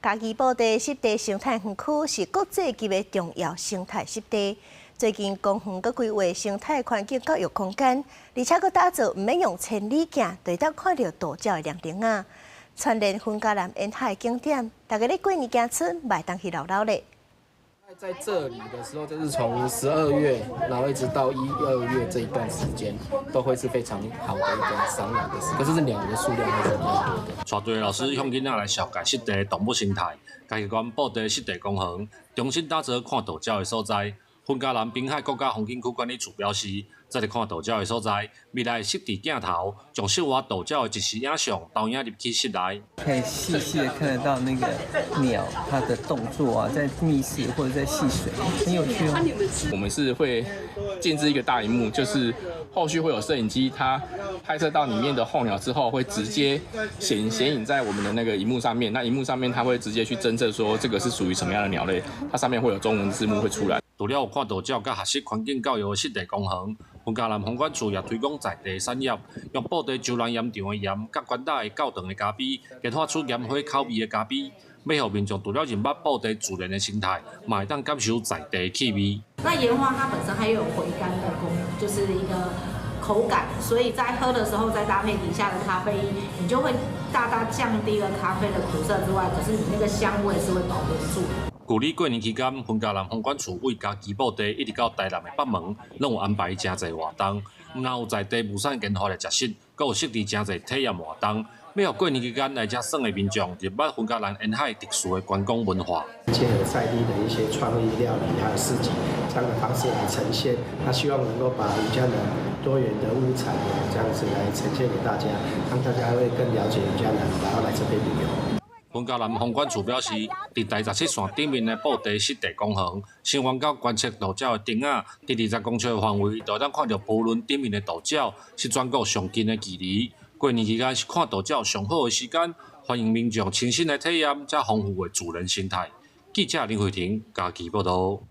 嘉義埔地濕地生態園區是國際級的重要生態濕地。最近公園閣規劃生態環境教育空間，而且閣打造毋免用千里鏡，就會當看著渡鳥的涼亭仔，串連雲嘉南沿海景點，大家咧過年行春，嘛會當去摎摎咧。在這裡的時候，就是從12月，然後一直到一二月這一段時間，都會是非常好的一個賞鳥的時間。可是鳥的數量還是比較多的。帶隊的老師向囡仔來紹介濕地的動物生態，嘉義縣埔地濕地公園重新打造看渡鳥的所在。雲嘉南濱海國家風景區管理處表示，這個看渡鳥的所在，未來設置鏡頭，將室外渡鳥的即時影像投影入去室內。可以細細的看得到那個鳥它的動作啊，在覓食或者在戲水，很有趣哦。我們是會建置一個大螢幕，就是後續會有攝影機，它拍攝到裡面的候鳥之後，會直接顯影在我們的那個螢幕上面。那螢幕上面它會直接去偵測說這個是屬於什麼樣的鳥類，它上面會有中文字幕會出來。除了有看渡鳥佮學習環境教育的濕地公園，雲嘉南風管處也推廣在地產業，用埔地洲南鹽場的鹽佮關島的教堂的咖啡，研發出鹽花口味的咖啡，欲予民眾除了認捌埔地自然的生態，嘛會當感受在地氣味。那鹽花它本身還有回甘的功能，就是一個口感，所以在喝的時候再搭配底下的咖啡因，你就會大大降低了咖啡的苦澀之外，可是你那個香味是會保留住的。舊年過年期間，雲嘉南風管處為嘉義埔地一直到台南的北門，攏有安排誠濟活動。毋但有在地物產研發的食食，閣有設置誠濟體驗活動，欲予過年期間來遮耍的民眾，認捌雲嘉南沿海特殊的觀光文化。結合在地的一些創意料理還有市集這樣的方式來呈現，那希望能夠把雲嘉南多元的物產這樣子來呈現給大家，讓大家會更了解雲嘉南，然後來這邊旅遊。雲嘉南風管處表示，佇台十七線頂面的埔地濕地公園，深遠到觀測渡鳥的亭仔，佇20公尺的範圍，就會當看著扶輪頂面的渡鳥，是全國上近的距離。過年期間是看渡鳥上好的時間，歡迎民眾親身來體驗遮豐富的自然生態。記者林慧婷嘉義報導。